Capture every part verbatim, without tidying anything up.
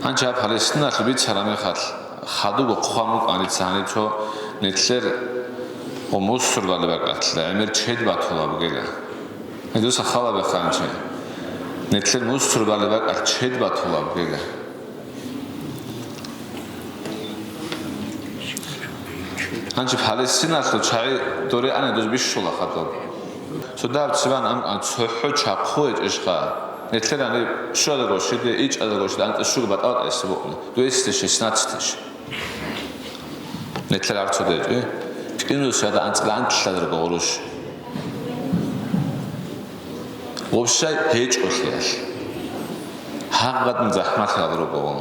Гьанже гьаб Палестиналъул бицараб мехалъ, хадуб хъван букӀаница гьаниб цо нилъер гъо мусурбали бакӀалъ гӀемер чед батулаб бугила. Гьедуса халаб хъанчи. Нилъер мусурбали бакӀалъ чед батулаб бугила. Гьанчи Палестиналъул чагӀи доре ани дуз бищула хадуб. Цо даб цебан ам-, ан цохӀо чахъу гьечӀищха. Нилъер ани щуладаго щиде, ичӀадаго щиде, анцӀа щуго батӀа-батӀа эсеб букӀуна. Двести шестнадцать тыщ. Нилъер арцо дечӀи. КӀинусида анцӀила анлъадарго гъурущ. Вообще гьечӀолъиялъ. Гьагъадин захӀмалъи гьабураб буго.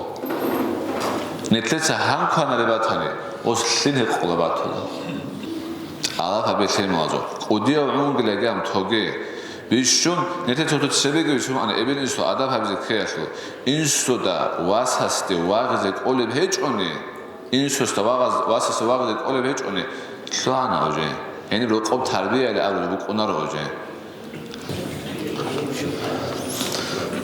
Нилъеца гьан кванаре батани, гъос лъин гьекъола батула. ТӀалаб гьабе лъималазул. КӀудияв гӀунгилаги гьам тоге. Бищун, нилъеца цо цебеги бицун ана эбел-инсул адаб гьабизе ккеялъул. Инсуда васасде вагъизе кӀолеб гьечӀони, инсуста вагъаз-, васасде вагъизе кӀолеб гьечӀони, лъугьана гъоже. Гьениб рокъоб тарбияли абулеб букӀунаро гъоже.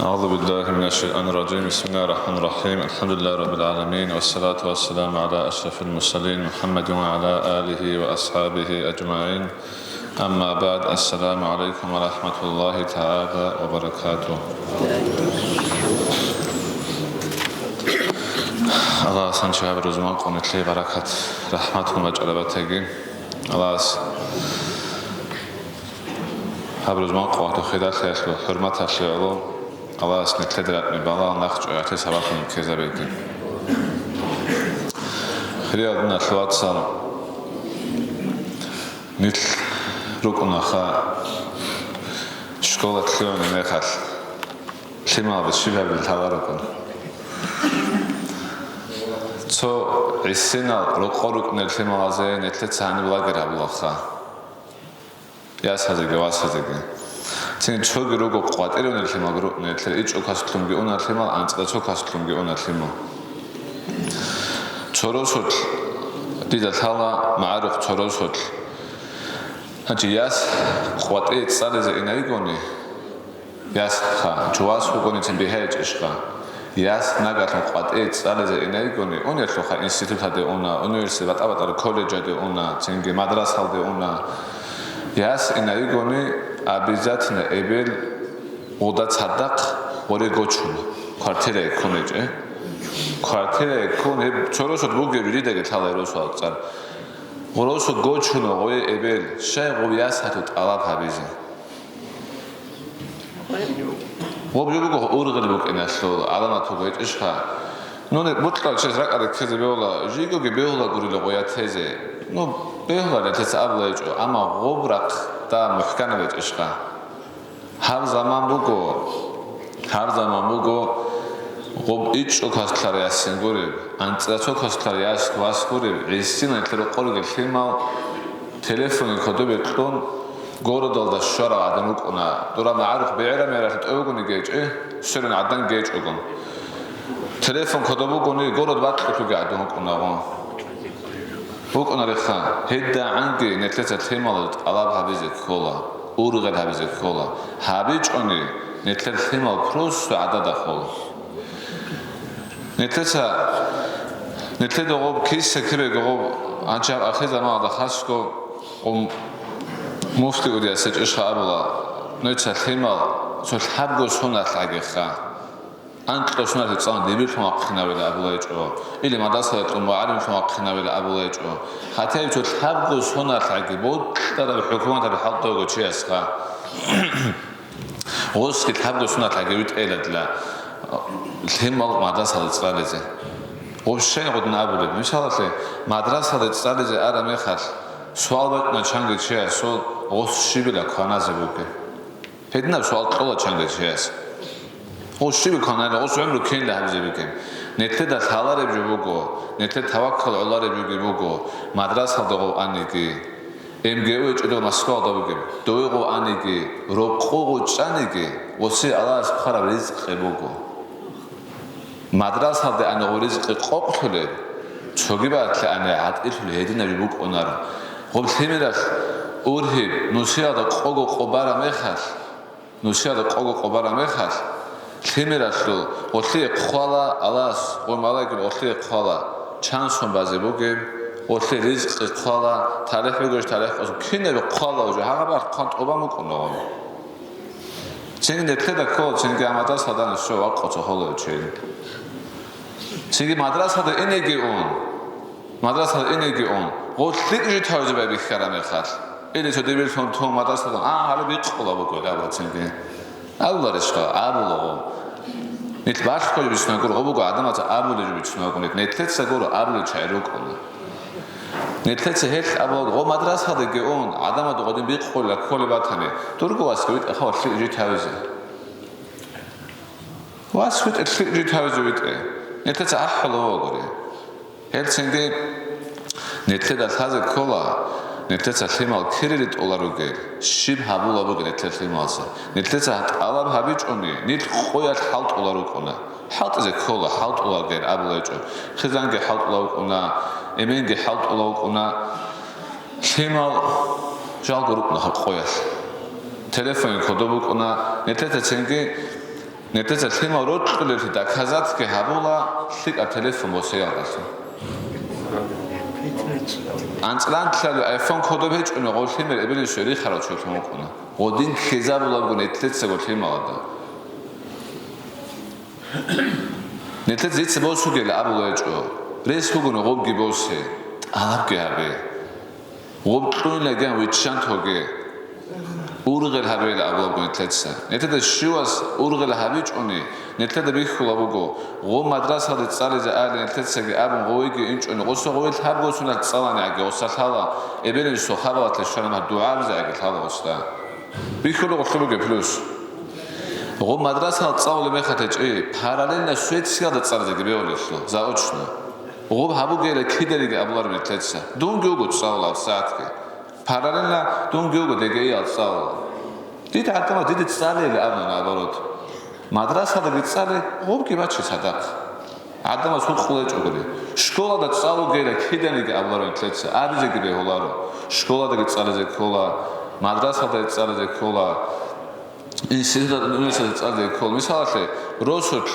أعوذ بالله من الشيطان الرجيم. بسم الله الرحمن الرحيم. الحمد لله رب العالمين، والصلاة والسلام على أشرف المرسلين محمد وعلى آله وأصحابه أجمعين. أما بعد، السلام عليكم ورحمة الله تعالى وبركاته. Аллагьас гьанчи гьаб рузман къунилъи баракат, рахматун бачӀарабатаги. Аллагьас гьаб рузман къувату хиралъиялъул хӀурматалъе гӀоло, Аллагьас нилъеда ракӀни балагьун нахъчӀвай гӀатир сабаблъун ккезабеги. Хириял диналъул вацал, нилъ рукӀунаха школа лъугӀунеб мехалъ, лъималазе щиб гьабилеб лъаларокӀун. Цо гӀисинал рокъор рукӀунел лъималазе нилъеца гьаниб лагерь гьабулаха. Ясазеги васазеги. Цин цоги руго къватӀирунел лъимал рукӀунел, нилъер ичӀо касулъунги уна лъимал, анцӀила цо касулъунги уна лъимал. Цо росулъ дида лъала магӀарухъ цо росулъ. Гьанчи яс къватӀие цӀализе инайгони, ясха, чувас вугоницин бигьаичӀищха? Яс нагалъун къватӀие цӀализе инайгони, унелъулха институталде уна, университет, батӀа-батӀар колледжалде уна, цинги мадрасалде уна. Яс инайгони, обязательно эбел гъуда цадахъ гъоре гочуна, квартирае ккун гьечӀе. Квартирае ккун, гьеб цо росулъ бугеб жидеги лъала росуал цӀар. Гъуросу гочуна гъое эбел, щай гъов яс гьату тӀалаб гьабизе. Гъоб жо буго ургъел букӀиналъул гӀаламат буго гьечӀищха. Ну, бутӀрал чияс ракӀалде ккезе бегьула, жигоги бегьула гурила гъоя тезе. Ну, бегьула нилъеца абула гьечӀо, амма гъоб рахъ да мухӀканаб гьечӀищха. Гьаб заман буго, гьаб заман буго, гъоб ичӀо касулъар ясин гуреб, анцӀила цо касулъар яс-, вас гуреб, гӀисинал рокъорги лъимал, телефонги кодобе кьун, городалда щварал гӀадан рукӀуна, дора магӀарухъ бегӀераб мегӀералъ тӀогуни гечӀи, сверун гӀадан гечӀогун. Телефон кодоб бугони, город бакьулъуги гӀадан вукӀунагъун. ВукӀунариха, гьедагӀанги нилъеца лъималаз тӀалаб гьабизе ккола, ургъел гьабизе ккола. ГьабичӀони, нилъер лъимал просто гӀадада хола. Нилъеца, нилъеда гъоб киса кибего гъоб, гьанчи гьаб ахир заманалда хасго гъоб муфти урияс гьечӀищха абула, нуца лъимал цо лъабго соналъ гӀагеха. Анкьго соналъ цӀалан дибирлъун вахъинавила абула гьечӀо, или мадрасалда кьун мугӀалимлъун вахъинавила абула гьечӀо. ГьатӀи цо лъабго соналъ гӀаги бокьараб хӀукуматалъул хӀалтӀого чиясха. Гъосги лъабго соналъ гӀаги витӀейла дила лъимал мадрасалда цӀализе. Гъоб щай гъодин абулеб? Мисалалъе, мадрасалда цӀализе араб мехалъ, суал бачӀуна чанги чиясул, гъос щибила кваназе бугеб? Гьединаб суал кьола чанги чияс. Гъос щиб кванайила, гъос гӀумру кинила гьабизе бикин. Нилъеда лъалареб жо буго, нилъер таваккал гӀолареб жоги буго, мадрасалда гъов аниги, МГУ гьечӀо дов Москвалда бугеб, дове гъов аниги, рокъо гъов чӀаниги, гъосе Аллагьас хъвараб ризкъи буго. Мадрасалде ани гъов ризкъи къокълъулеб, цоги батлъи ани гӀатӀилъулеб гьединаб жо букӀунаро. Гъоб лъимералъ ургьиб нусиялда къого къо бараб мехалъ, нусиялда къого къо бараб мехалъ, Лъимералъул гъолъие хъвала Аллагьас, гъо малаикал гъолъие хъвала, чан сон базе бугеб, гъолъие ризкъи хъвала, талихӀ бугеб, талихӀ къосун, кинаб хъвала уже, гьагъаб хъван тӀубан букӀуна гъо. Цинги нилъеда ккола, цинги гьаб мадрасадан що вакъу цо холев чи. Цинги мадрасада инеги ун, мадрасада инеги ун, гъо лъикӀ жо тавизе байбихьараб мехалъ, или цо дибирлъун тун мадрасада, а, гьале бикъула буго, абула цинги. Абуларищха? Абулаго. Нилъ балъго бицунагуро, гъо буго гӀадамаца абулеб бицунагуро, нилъеца гуро абулел чагӀи рукӀуна. Нилъеца гьелъ абулаго, гъо мадрасадаги ун, гӀадамазда гъодин бикъула кколеб батани, дурго васги витӀа хавалъи жи тавизе. Вас витӀа лъикӀ жи тавизе витӀа. Нилъеца ахӀула вугоре. Гьелцинги нилъеда лъазе ккола, нилъеца лъимал кири ритӀула ругел, щиб гьабула бугел нилъер лъималазе. Нилъеца тӀалаб гьабичӀони, нилъ къоялъ хӀалтӀула рукӀуна. ХӀалтӀизе ккола, хӀалтӀула гел абулечӀо. Хизанги хӀалтӀула вукӀуна, эменги хӀалтӀула вукӀуна. Лъимал жалго рукӀуна гьаб къоялъ. Телефонги кодоб букӀуна, нилъеца цинги Нилъеца лъимал рокьулевлъи доказатги гьабула лъикӀаб телефон босиялдалъун. АнцӀлъанлъалев iPhone кодоб гьечӀони, гъов лъимер эбелин щвей рихарал чолъун вукӀуна. Гъодин ккезабулабго нилъецаго лъималада. Нилъеца дица босугел абулечӀо, рес бугони гъобги босе, тӀалабги гьабе. Гъоб кьуйлаган виччан тоге. Ургъел гьабейила абулабго нилъеца. Нилъеда щивас ургъел гьабичӀони, нилъеда бихьула буго, гъоб мадрасалде цӀализе айилан нилъецаги абун гъовиги инчӀони, гъоса гъовил гьабго сунат цӀалани гӀаги, гъоса лъала, эбелин сохабалатла щвараб дугӀабизе гӀаги лъала гъоста. Бихьула гъолъул бугеб плюс. Гъоб мадрасалде цӀалулеб мехалъ гьечӀи, параллельно светскиялда цӀализеги бегьулелъул, заочно. Гъоб гьабугейила киданиги абулареб нилъеца. Дунги вуго цӀалулеб сагӀатги. Параллельно дунги вуго ДГИ-ял цӀалула. Дида гӀадамал дида цӀалейилан абуна наоборот. Мадрасалдаги цӀале, гъобги баче цадахъ. ГӀадамаз гьукъулечӀогури. Школада цӀалугейила киданиги абуларо нилъеца, абизеги бегьуларо. Школадаги цӀализе ккола, мадрасалдаги цӀализе ккола. Институталда, университеталда цӀализе ккола. Мисалалъе, росулъ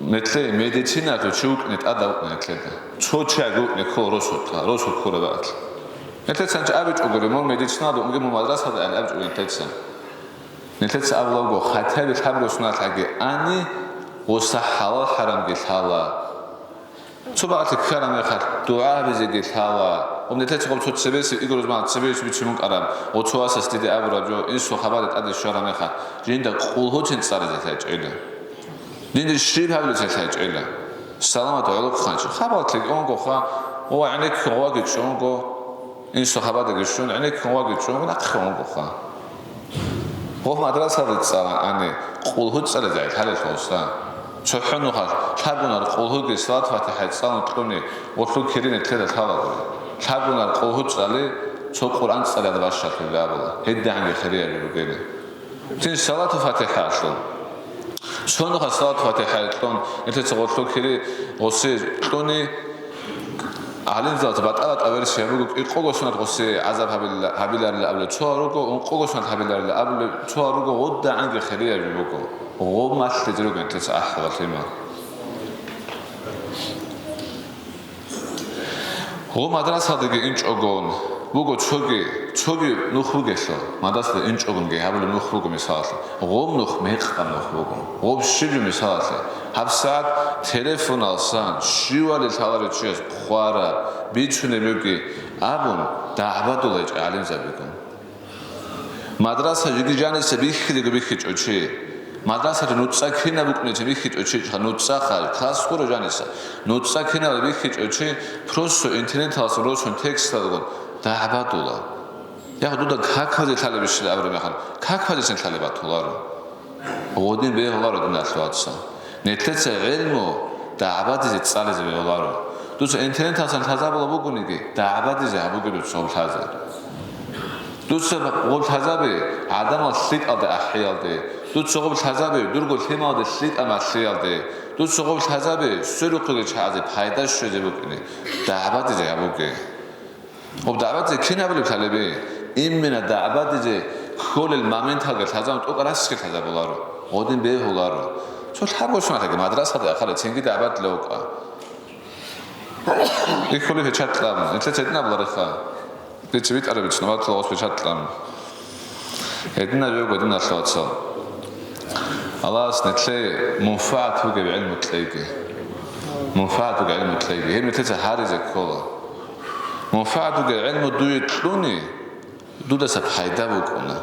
нилъее медициналъул чи вукӀине тӀадаб букӀуна нилъеда. Цо чагӀи вукӀине ккола росулъа, росулъ ккураб бакӀалъ. Нилъеца гьанже абичӀогури, мун медициналда унги мун мадрасалда ани абичӀо нилъеца. Нилъеца абулабго, хатаби лъабго суналъаги ани, гъоса хӀалал-хӀарамги лъала. Цо бакӀалъе ккараб мехалъ, дугӀа гьабизеги лъала. Гъоб нилъеца гъоб цо цебесеб, Игорь Узманов цебесеб бицун букӀараб, гъо цо васас диде абураб жо, инсул хабалде тӀаде щвараб мехалъ, жинда къулгьуцин цӀализе лъай чӀела. Динде щиб гьабилеца лъай чӀела. Саламат гӀолохъанчи. Хабалъеги унгоха, гъо гӀенеккун гъваги чӀунго. Инсул хабадаги щун, гӀенеккун ваги чӀун, нахъе унгоха. Гъо мадрасалде цӀалан ани, къулгьу цӀализе гӀелъалел гъоса. ЦохӀо нухалъ лъабгунар къулгьуги салат-фатихӀа цӀалун кьуни, гъолъул кири нилъеда лъалаго. Лъабгунар къулгьу цӀали, цо Къуръан цӀалиялда бащалъулеб абула, гьедигӀанги хирияб бугели. Цин салату фатихӀалъул. Цо нухалъ салату фатихӀа кьун, нилъеца гъолъул кири гъоси кьуни, гӀалимзабазда батӀа-батӀа версия буго, кӀикъого сунат гъоси гӀазаб гьабила-, гьабиларила абулеб цо руго, ункъого сунат гьабиларила абулеб цо руго, гъодагӀанги хирияб жо буго. Гъоб малъизе руго нилъеца ахӀвал-лъимал. Гъо мадрасалдаги инчӀогон буго цоги, цоги нух бугелъул, мадрасалда инчӀогонги гьабулеб нух буго, мисалалъе, гъоб нух мекъаб нух буго, гъоб щиб жо, мисалалъе, гьабсагӀат телефоналсан щивали лъаларев чияс хъвараб, бицунеб буги абун, дагӀбадулай гӀалимзабигун. Мадраса жиги жаниса бихьизего бихьичӀо чи. Мадрасалъе нуцӀа кинаб букӀунеца бихьичӀо чи, нуцӀаха, класс гуро жаниса. НуцӀа кинаб бихьичӀо чи, просто интернеталъун росун тексталгун дагӀбадула. Яха, дуда как базе лъалебищила абураб мехалъ, как базесин лъалеб батуларо. Гъодин бегьуларо, диналъул вацал. Нилъеца гӀелму дагӀбадизе цӀализе бегьуларо. Дуца интернеталсан лъазабула бугониги, дагӀбадизе гьабуге дуца гъоб лъазе. Дуца гъоб лъазабе гӀадамал лъикӀалде ахӀиялде, дуца гъоб лъазабе дурго лъималде лъикӀа малъиялде, дуца гъоб лъазабе сверухъеги чагӀазе пайда щвезе букӀине, дагӀбадизе гьабуге. Гъоб дагӀбадизе кин абулеб лъалебе? Именно дагӀбадизе кколел моменталги лъазабун тӀокӀ расги лъазабуларо, гъодин бегьуларо. Цо лъабго сунатги мадрасаде ахъали цинги дагӀбатла вукӀа. Иххули печатлъаб, нилъеца гьедин абулариха. Дица битӀараб бицун, ватла гъос печатлъаб. Гьединаб буго, диналъул вацал. Аллагьас нилъее мунфагӀат бугеб гӀилму кьеги. МунфагӀат бугеб гӀилму кьеги. Гьеб нилъеца гьаризе ккола. МунфагӀат бугеб гӀилму дуе кьуни, дудаса пайда букӀуна.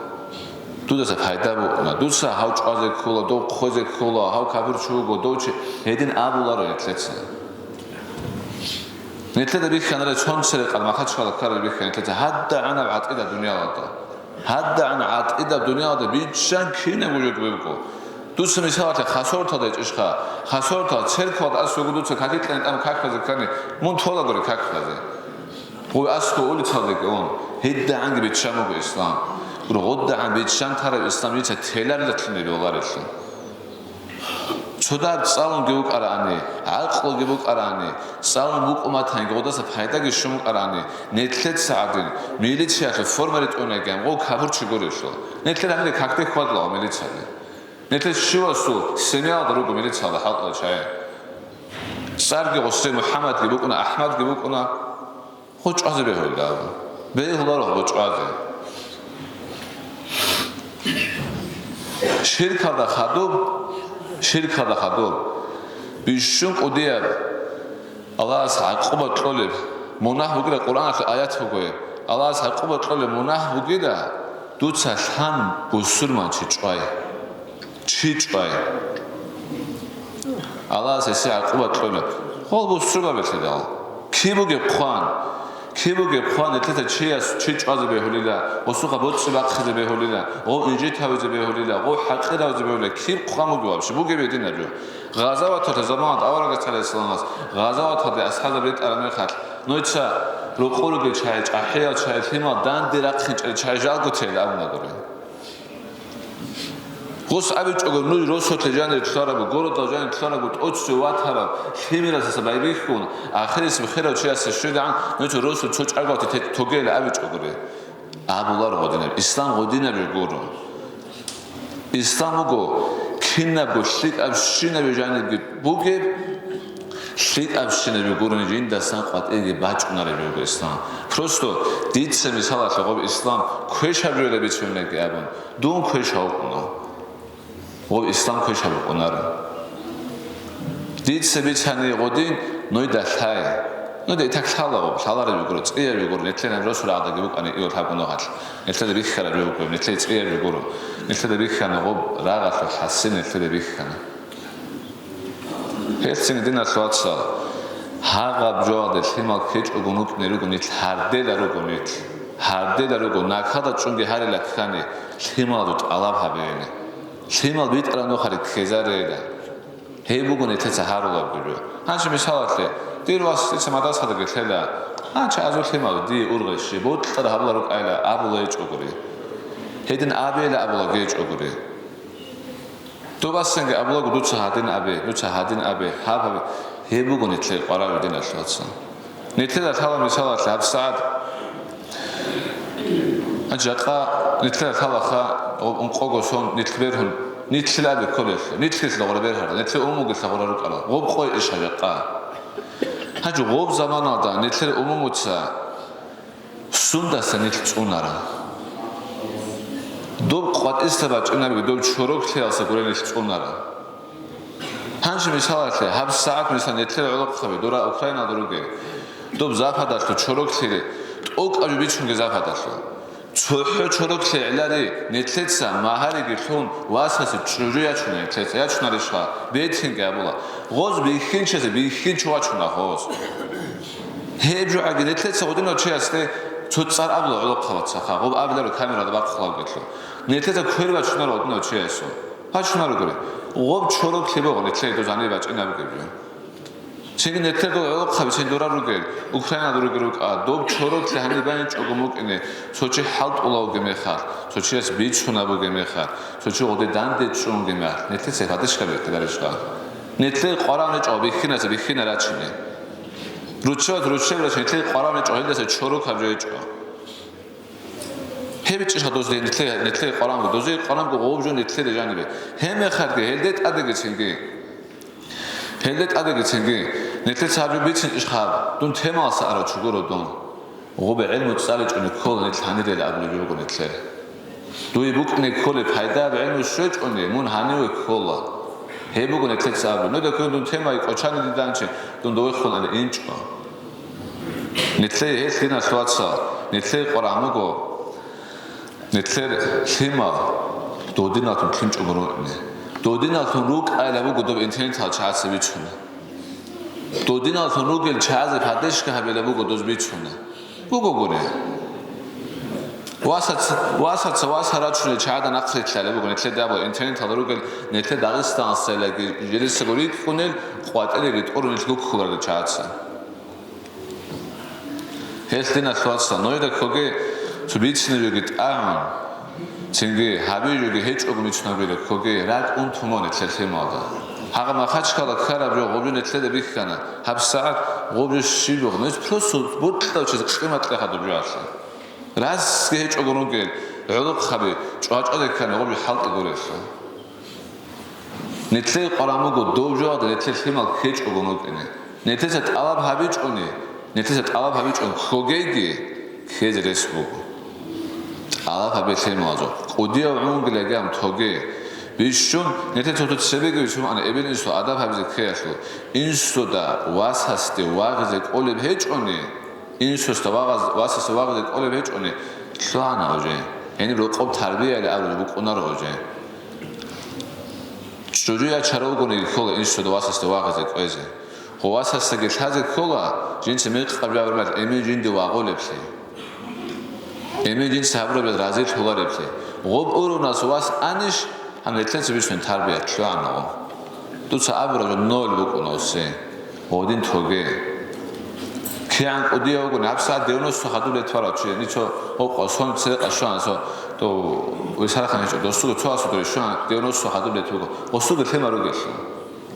Дудаса пайда букӀуна. Дуца гьав чӀвазе ккола, дов хъвезе ккола, гьав капурчи вуго, дов чи, гьедин абуларо нилъеца. Нилъеда бихьанара цонцерекъад Махачкала ккарал бихьа нилъеца гьадда гӀанаб гӀатӀида дуниялалда. Гьадда гӀан гӀатӀида дуниялалда биччан кинабго жо буго. Дуца мисалалъе хасорталда ичӀищха, хасортал церквалда ас вуго дуца какикьани тӀам каклъазе ккани, мун толагури каклъазе. Гъуй аскӀо улицалдеги ун, гьеддагӀанги биччан буго ислам. ГъуддагӀан биччан тарав ислам дица теларила лъугьунеб валарелъул. Цо дагь цӀалунги вукӀараани, гӀакълуги букӀараани, цӀалун букӀуматанги гъудаса пайдаги щун букӀараани, нилъеца гӀадин, милициялъул форма ритӀунайги гьаб гъов капурчи гурелъул. Нилъер гьанир какде хьвадлаго милицияли. Нилъер щивасул семьялда руго милициялда хӀалтӀулел чагӀи. Царги гъосие МухӀаммадги букӀуна, АхӀмадги букӀуна. Гъо чӀвазе бегьулда абу. Бегьуларо гъо чӀвазе. Ширкалда хадуб, ширкалда хадуб. Бищун кӀудияб Аллагьас гӀакъуба кьолеб мунагь бугила, Къуръаналъул аят бугое. Аллагьас гӀакъуба кьолеб мунагь бугила, дуца лъан бусурманчи чӀвай. Чи чӀвай? Аллагьас гьесие гӀакъуба кьола. Гъол бусурбабилъидал. Киб бугеб хъван? Киб бугеб хъван? Нилъеца чияс чи чӀвазе бегьулила, гъосухъа боцӀи бахъизе бегьулила, гъов инжит гьавизе бегьулила, гъов хӀакъир гьавизе бегьулила. Киб хъван бугеб вообще? Бугеб гьединаб жо. Гъазаваталъе заманалда аварагас гӀалайгьиссаламас гъазаваталде асхӀабзаб ритӀараб мехалъ, нуца рокъор ругел чагӀи, чӀахӀиял чагӀи, лъимал данде рахъинчӀел чагӀи жалго тел абуна гури. Гъос абичӀого, нуж росулъе жанир лъарабу, городал жанир лъарабу, тӀоцеве ватараб, лъимерасаса байбихьун, ахирисеб херав чиясе щведагӀан, нуж росулъ цо чӀаголъи те-, тогейилан абичӀогури. Абулар гъодинаб, ислам гъодинаб гуро. Ислам буго, кинабго лъикӀабщинаб жанирги бугеб, лъикӀабщинаб гурони жиндасан къватӀирги бачӀунареб буго ислам. Просто дица мисалалъе гъоб ислам квешаб жо бицунеги абун, Дун квеш гьавкъуна. Гъоб ислам квеш гьабукъунаро. Дица бицани гъодин, нойда лъай. Нойда итак лъала гъоб, лъаларев гуро, цӀияве гуро, нилъер гьанже росу рагъдаги букӀани ио лъабго нухалъ. Нилъеда бихьараб гуро, нилъее цӀияве гуро. Нилъеда бихьана гъоб, рагъалъул хӀасил нилъеда бихьана. Гьелъин, диналъул вацал, гьагъаб жоялде лъимал ккечӀого мукӀни руго нилъ, гьардела руго нилъ. Гьардела руго, накада чӀунги гьарила ккани, лъималазул тӀалаб гьабейила. Лъимал битӀараб нухалъ ккезарейила. Гьеб буго нилъеца гьарулеб гуро. Гьанже мисалалъе, дир вас дица мадрасадаги лъела, гьанже азул лъимал дие ургъи щиб, бокьараб гьабулеб рукӀайила абула гьечӀогури. Гьедин абейила абула гьечӀогури. Доб асанги абулаго, дуца гьадин абе, дуца гьадин абе, гьаб гьабе. Гьеб буго нилъер къварав, диналъул вацал. Нилъеда лъала мисалалъе гьабсагӀат. Жакъа нилъеда лъалаха, гъоб ункъого сон нилъ бергьун, нилъил абе кколелъул, нилъилъ гъура бергьара, нилъер умумугелъа гъура рукӀарал. Гъоб къой иша жакъа. Гьанже гъоб заманалда нилъер умумуца Сундаса нилъ цӀунара? Доб къватӀиса бачӀинабги, доб чороклъиялса гури нилъ цӀунара. Гьанже мисалалъе, гьабсагӀат, мисал, нилъер гӀолохъаби, дора Украиналда ругел, доб Западалъул чороклъири, тӀокӀаб жо бицунги Западалъул. ЦохӀо чороклъи гӀелари, нилъеца магьариги лъун, васасе чӀужу ячуна нилъеца, ячунарищха, бетинги абула. Гъоз бихьинчазе бихьинчи вачуна гъоз. Гьеб жо гӀаги, нилъеца гъодинав чиясде цо цӀар абула гӀолохъабацаха, гъоб абиларо камералда бахъулеб гьелъул. Нилъеца квер бачунаро гъодинав чиясул. Бачунарогури. Гъоб чороклъи буго нилъее дозани бачӀинаб бугеб жо. Цинги нилъер дол гӀолохъаби цин дора ругел, Украинада ругел рукӀа, доб чороклъи гьаниб байинчӀого мукӀине, цо чи хӀалтӀула вугеб мехалъ, цо чияс бицунаб бугеб мехалъ, цо чи гъоде данде чӀун вугеб мехалъ, нилъеца гьадин щиб бетӀерарищха? Нилъее къварав нечӀо бихьинаса бихьинай рачине. Руччабаз руччаби рачине, нилъее къварав нечӀо, гьелдаса чорок гьаб жо гьечӀо. Гьеб бичӀчӀищха доз нилъе, нилъее къварангу, дозе къварангу гъов жо нилъеда жанибе. Гьебмехалги гьелде тӀадегицинги, гьелде тӀадегицинги, нилъеца гьаб жо бицинчӀищха гьаб, дун темаласа арав чи гуро дун. Гъубе гӀелму цӀаличӀони ккола нилъ гьанирел абулеб жо буго нилъер. Дуе букӀине кколеб пайда гьаб гӀелму щвечӀони, мун гьаниве ккола. Гьеб буго нилъеца абулеб. Нуда ккун дун темаги кӀочани дида анчи, дун довехун ана инчӀо. Нилъее гьелъ диналъ вацал, нилъее къваран буго. Нилъер лъимал додиналлъун лъимчӀого рукӀине. Додиналлъун рукӀайилан буго доб интернетал чагӀаца бицуна. Додиналлъун ругел чагӀазе поддержка гьабила буго доз бицуна. Бугогури. Васаца, васаца вас гьарачунел чагӀадан ахърилълъайила буго, нилъеда абула интернетал ругел, нилъер Дагъистанасайлаги, жидецаго рикӀкӀунел къватӀиреги тӀурун нилъ гуккуларел чагӀаца. Гьелъ диналъ вацал, нужеда ккоге цо бицинаб жоги тӀагӀун, цинги гьабияб жоги гьечӀого мицунабила ккоге, ракӀ унтуна нилъер лъималда. Гьагъа Махачкала ккараб жо гъоб жо нилъеда бихьана, гьабсагӀат гъоб жо щиб буго, нуж просто бокьарав чияс къимат кьеха доб жоялъе. Разги гьечӀого ругел гӀолохъаби чӀвачӀаде ккани гъоб жо хӀалтӀи гурелъул. Нилъее къваран буго дов жоялда нилъер лъимал ккечӀого рукӀине. Нилъеца тӀалаб гьабичӀони, нилъеца тӀалаб гьабичӀони ккогейги, ккезе рес буго. ТӀалаб гьабе лъималазул. КӀудияв гӀунгилаги гьаб тоге. Бищун, нилъеца цо цебеги бицун ана эбел-инсул адаб гьабизе ккеялъул. Инсуда васасде вагъизе кӀолеб гьечӀони, Инсуца вагъаз-, васасда вагъизе кӀолеб гьечӀони, лъугьана гьужее. Гьениб рокъоб тарбияли абулеб букӀунаро гьужее. ЧӀужу ячарав вугониги ккола инсуда васасда вагъизе кӀвезе. Гъо васасдаги лъазе ккола, жинца мекъаб жаваб эмен жинде вагъулеблъи. Эмен жинца гьабураб разилъулареблъи. Гъоб уругӀнас вас анищ, Гьанже нилъеца бицун тарбиялъ лъугӀана гъо. Дуца абураб жо ноль букӀуна усе. Гъодин тоге. КигӀан кӀудияв вугони, гьабсагӀат девяносто хадуб лет варав чи, ничо гъокъо сон церекъа щвана цо, то висарахъан гьечӀо, досуго цо асудуре щвана, девяносто хадуб лет вуго. Гъосуго лъимал ругелъул.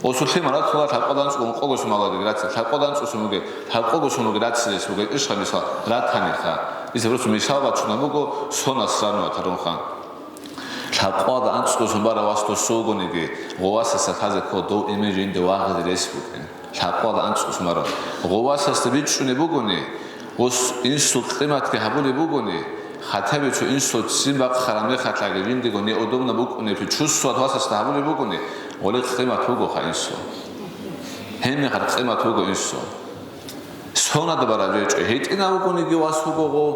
Гъосул лъимал ратула лъабкъоялда анцӀго ункъого сумалаги раци, лъабкъоялда анцӀго сумуге, лъабкъого сумуге рацилес бугел ишха мисал ратаниха. Дица просто мисал бачунаб буго сонас рануа тарунха. Лъабкъоялда анцӀго сумара вас досугониги, гъо васасда лъазе ккола дов эмен жинде вагъизе рес букӀин. Лъабкъоялда анцӀго сумара. Гъо васасда бичӀчӀунеб бугони, гъос инсул къиматги гьабулеб бугони, хатаби цо инсул ццин бахъараб мехалъаги жиндего неудобно букӀунеблъи чувствовать васасда гьабулеб бугони, гъоле къимат бугоха инсул. Гьебмехалъ къимат буго инсул. Сонада бараб жо гьечӀо, гьитӀинав вугониги вас вуго гъо,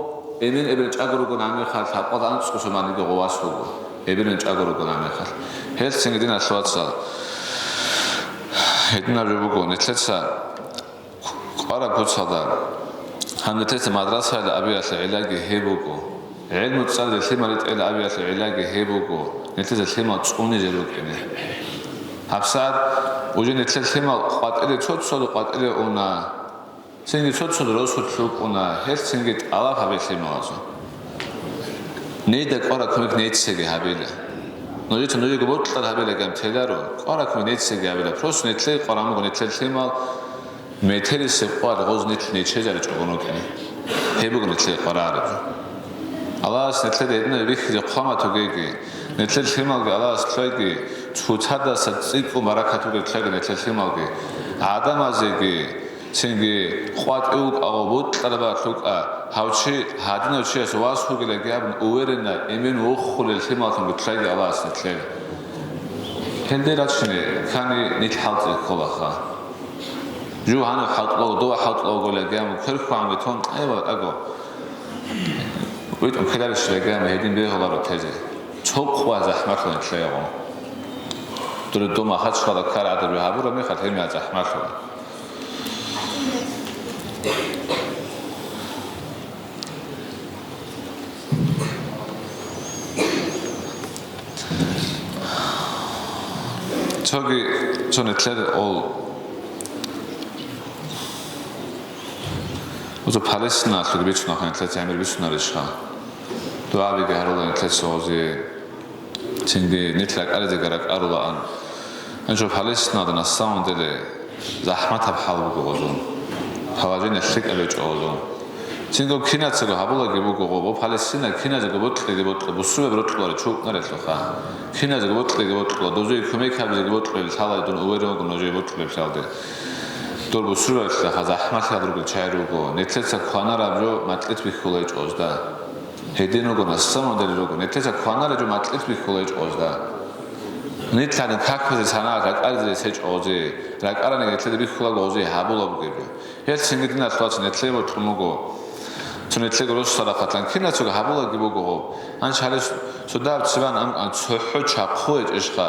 эмен эбел чӀаго ругон гьамихъал, лъабкъоялда анцӀго суманиги гъо вас вуго, эбелин чӀаго ругон гьамихъал. Гьелъ цинги, диналъ вацал, гьединаб жо буго, нилъеца кӀвараб куцалда, гьанже нилъеца мадрасаялда абиялъе гӀиллаги гьеб буго. ГӀелму цӀализе лъимал ритӀел абиялъе гӀиллаги гьеб буго, нилъеца лъимал цӀунизе рукӀине. ГьабсагӀат уже нилъер лъимал къватӀире цо-цода къватӀире уна, цинги цо-цода росулъ рукӀуна, гьелъ цинги тӀалаб гьабе лъималазул. Нейда кӀвараб кумек нецаги гьабила. Нужеца нужеего бокьараб гьабилаги гьаб теларо, кӀвараб кумек нецаги гьабила. Просто нилъее къваран буго нилъер лъимал, Метерисеб къвар гъоз нилъ нечезаричӀого рукӀине. Гьеб буго нилъее къварараб. Аллагьас нилъеда гьединаб бихьизе хъван батугеги, нилъер лъималги Аллагьас лъойги, цоцадаса цӀикӀкӀун баракат бугеб лъаги нилъер лъималги, гӀадамазеги, цинги къватӀив вукӀа, гъо бокьараб лъукӀа, гьав чи гьадинав чияс вас вугилаги абун уверенно, эмен вохулел лъималлъун гутлъайги Аллагьас нилъее. Гьелде рачине ккани нилъ хӀалтӀи кколаха. Жу гьанив хӀалтӀулав, дова хӀалтӀулав гулаги, амма кверху гьанбетун, айва, аго. ВитӀун ккеларищ лаги, амма гьедин бегьуларо тезе. Цо къва захӀмалъун итлъаягъун. Дуре дома хачхала ккар гӀадаб гьабураб мехалъ гьемия захӀмалъула. Цоги цо нилъер ол узу Палестиналъуги бицунахъе нилъеца гӀемер бицунарищха? ДугӀабиги гьарула нилъеца гъозе, цинги нилъ ракӀализе ракӀарулаан. Гьанже Палестиналда на самом деле захӀматаб хӀал буго гъозул. Положение лъикӀаб гьечӀо гъозул. Цинги кинацаго гьабулаги буго гъо, Палестина киназего бокьиги бокьа, бусурбаби рокьуларел чи вукӀунарелъулха. Киназего бокьиги бокьула, дозие кумек гьабизеги бокьулел лъалай дун уверен вуго нужее бокьулеб лъалде. Дол бусурбабилъаха захӀмалъи гьабургел чагӀи руго, нилъеца кванараб жо макьилъ бихьулай чӀозда. Гьедин руго, на самом деле руго, нилъеца кванараб жо макьилъ бихьулай чӀозда. Нилъани каказе санагӀат ракӀаризе рес гьечӀо гъозе, ракӀараниги нилъеда бихьулаго гъозе гьабула бугеб жо. Гьел цинги диналъул вацал, нилъее бокьун буго. Цо нилъего росдал рахъалъан кинацаго гьабулаги буго гъоб. Гьанже гьале су-, суда цебан ам-, ам-, цохӀо чахъу гьечӀищха?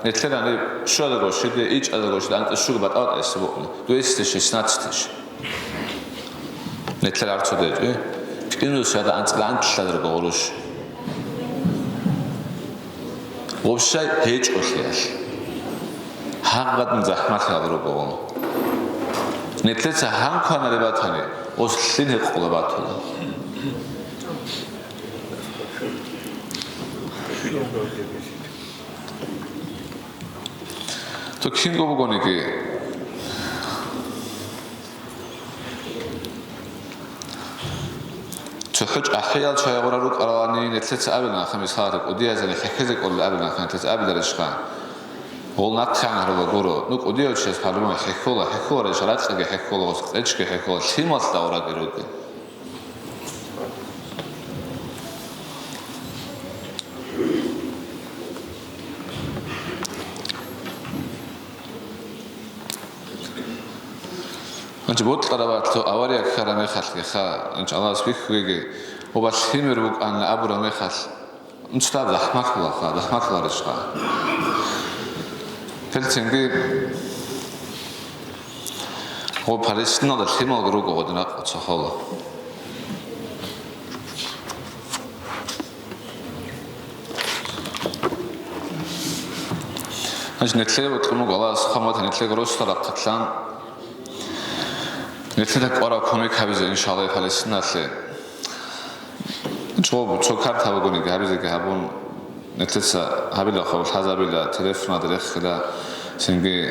Нилъер гьаниб щуазарго щиде, ичӀазарго щиде, анцӀила щуго батӀа-батӀа эсе букӀуна. Двести шестнадцать тысяч. Нилъер гьар цо дечӀи. КӀинусида анцӀила анлъазарго гъурущ. Вообще гьечӀолъиялъ. Гьагъадин захӀмалъи гьабураб буго. Нилъеца гьан кванаре батани, ос лъим гьекъола батула. То кинго бугониги, ЦохӀо чӀахӀиял чагӀи гъура рукӀаралани, нилъеца абилан, ахъа мисалалъе, кӀудиязани хӀехьезе кӀолел абилан, нилъеца абиларищха? Гъол нахъегӀан гьарулел гуро, ну, кӀудияв чияс пагьлумал хӀехьола, хӀехьоларищ, ракьги хӀехьола, къечги хӀехьола, лъималъ дагьураги ругел. Гьанже бокьараб батлу авария ккараб мехалъги ха, гьанже Аллагьас бихьугеги, оба лъимер букӀанна абураб мехалъ, нуцда захӀмалъула ха, захӀмалъуларищха. Гьелцинги гъо Палестиналда лъималги руго гъодин ракъа цохӀола. Гьанже нилъее бокьун буго, Аллагьас хъамат нилъего росдал рахъалъан, нилъеда кӀвараб кумек гьабизе, иншаллагь, Палестиналъе. Цо, цо карта бугониги гьабизеги гьабун, нилъеца гьабила хабар лъазабила, телефонада рехила, цинги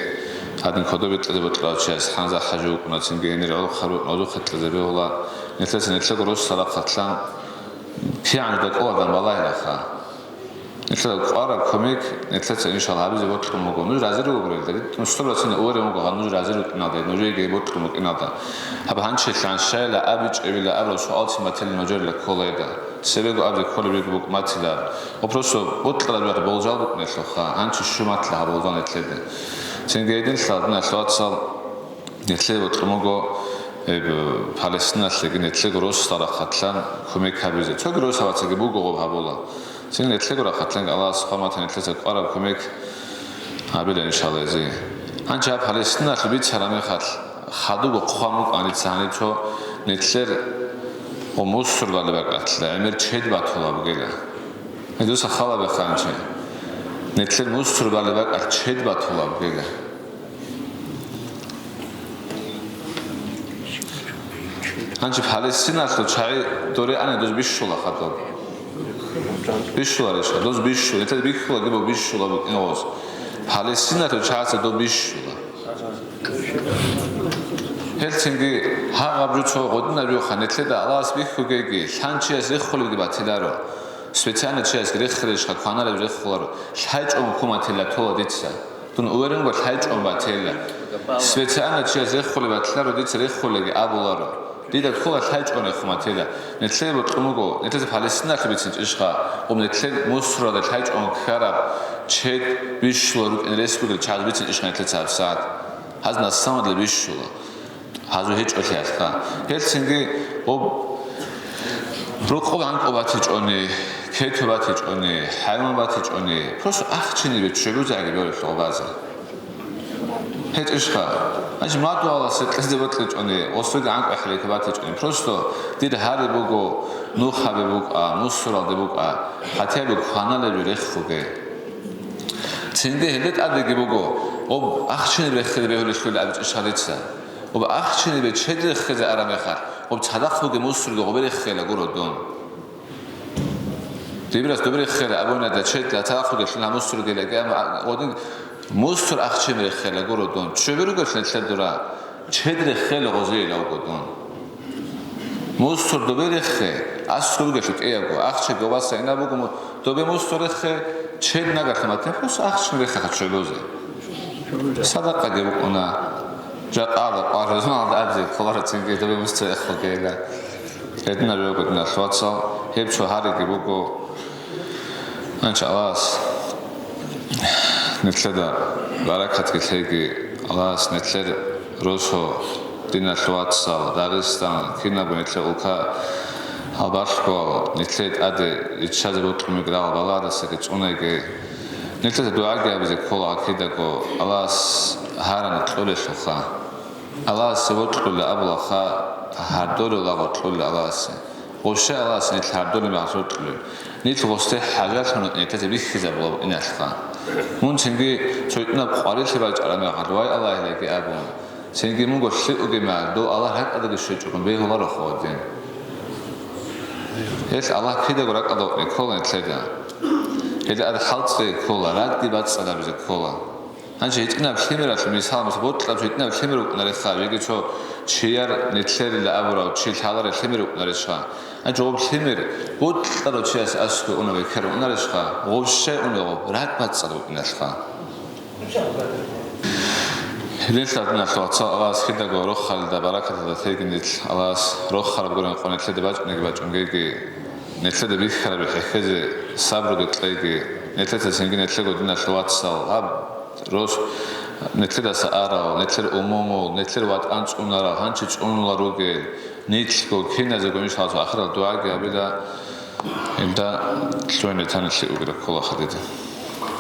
гьадин кодобе кьезе бокьарав чияс ХӀамза ХӀажи вукӀуна, цинги гьенир гӀолохъаб рукӀун гӀодохъе кьезе бегьула. Нилъеца нилъего росдал рахъалъан кигӀан жо дакӀоладан балагьилаха. Нилъеда кӀвараб кумек нилъеца, иншаллагь, гьабизе бокьун буго. Нуж рази ругогурелда, нусда бацина уверен вуго, гьаб нуж рази рукӀиналда, нужееги бокьун букӀиналда. Гьаб гьанчелъан щайила, абичӀебила абураб суалцин батила нужерила кколайда. Цебего абизе кколеб буго букӀматила. Ва просто бокьараб жо болжал букӀунелъулха, гьанчи щуматла гьаб болжал нилъеде. Цинги гьединлъидал, диналъул вацал, нилъее бокьун буго, э, Палестиналъеги нилъего росдал рахъалъан кумек гьабизе. Цоги росабацаги буго гъоб гьабула. Цин нилъего рахъалъанги Аллагьас хъамат нилъеца кӀвараб кумек гьабила, иншаллагь, гьезие. Гьанже гьаб Палестиналъул бицараб мехалъ, хадубго хъван букӀаница гьаниб цо нилъер ва мусурбали бакӀалъа гӀемер чед батула бугела. Гьедуса халаб хъанчи. Нилъер мусурбали бакӀалъ чед батула бугела. Гьанже Палестиналъул чагӀи доре ани доз бищула хадуб. Бищуларищха? Доз бищула. Нилъеда бихьула гибо бищула букӀин гъоз. Палестиналъул чагӀаца доб бищула. Гьелцинги гьагъаб жо цо гъодинаб жоха нилъеда Аллагьас бихьугеги, лъанчияс реххулебги батиларо. Специально чиясги реххарищха, кванараб реххуларо. ЛъайчӀого куматила тола дица. Дун уверен вуго, лъайчӀого батила. Специально чияс реххулеб батиларо, дица реххулаги абуларо. Дида ккола лъайчӀого хъуматила. Нилъее бокьун буго, нилъеца Палестиналъе бицинчӀищха, гъоб нилъер мусуралда лъайчӀого ккараб чед бищула рукӀин рес бугел чагӀаз бицинчӀищха нилъеца гьабсагӀат. Гьаз насамадла бищула. Гьазу гьечӀолъиялъха. Гьелцинги гъоб рукъоб гӀанкӀу батичӀони, кету батичӀони, хӀайван батичӀони, просто ахчинибе ччобузаги берулъ гъобазе. ГьечӀищха? Гьанже мадугьаласе кьезе бокьичӀони, осуги гӀанкӀу хӀалихьи батичӀони. Просто дир гьари буго, нухаби букӀа, мусуралде букӀа, хӀатӀаби кваналеб рехуге. Цинги гьелде тӀадеги буго, гъоб ахчиниб рехизе бегьулелъул абичӀищха дица. Гъоб ахчинибе чед рехизе араб мехалъ, гъоб цадахъ бугеб мусурги гъобе реххела гуро дун. Дибирас дуб реххела абуна, да чед, да цадахъ бугелъул гьаб мусурги лаги, амма гъодин мусур ахчиниб реххела гуро дун. Ччоби ругелъул нилъер дура, чед реххела гъозейила вуго дун. Мусур добе рехе, аскӀоб бугелъул кӀиябго, ахча гобаса инаб буго, добе мусур рехе, чед нагагь матехус ахча рехеха чогозе. Садакъаги букӀуна, жакъала къварзуналда абзе кколарацинги добе мусур рехугейила. Гьединаб жо буго, диналъ вацал, гьеб цо гьариги буго. Гьанчи Аллагьас нилъеда баракатги лъеги, Аллагьас нилъер росо, диналъ вацал, Дагъистан, кинабго нилъер улка гьалбалъгоал, нилъее тӀаде риччазе бокьун бугеб рагъ балагьаздасаги цӀунаги. Нилъеца дугӀаги гьабизе ккола гьакидаго, Аллагьас гьаран кьолелъулха. Аллагьасе вокьула абулаха, гьардолел лагъ вокьула Аллагьасе. Гъосе Аллагьасе нилъ гьардолел мехалъ вокьулел. Нилъ гъосде хӀажалъун вукӀине нилъеца бихьизабула букӀиналъха. Мун цинги цо гьитӀинаб къварилъи бачӀараб мехалъ, вай Аллагьилаги абун, цинги мунго лъикӀ бугеб мехалъ, дов Аллагь ракӀалдаги щвечӀого бегьуларо хъодин. Гьелъ Аллагь кидаго ракӀалда вукӀине ккола нилъеда. Гьелда ад хӀалцӀизе ккола, радги бацӀцӀадабизе ккола. Гьанже гьитӀинаб лъимералъ мисал, мисал, бокьараб гьитӀинаб лъимер вукӀунарехха, жеги цо чияр нилъерила абурав чи лъалареб лъимер вукӀунарищха. Гьанже гъоб лъимер бокьарав чияс аскӀове унеб бекер вукӀунарищха, гъоб щай унев гъоб, ракӀ бацӀцӀад вукӀиналъха. Гьелъ, диналъ вацал, Аллагьас кидаго рохалилда баракаталда тегинилъ, Аллагьас рохараб гуреб къо нилъеда бачӀунеги бачӀунгеги, нилъеда бихьараб хӀехьезе сабруги кьеги, нилъеца цинги нилъего, диналъ вацал, гьаб Рос нилъедаса арал, нилъер умумул, нилъер ватӀан цӀунарал, гьанчи цӀунула ругел, нилъго киназего, иншаллагь, ахирал дугӀаги гьабила, гьелда лъугӀине тани лъикӀ бугеб ккола хадида.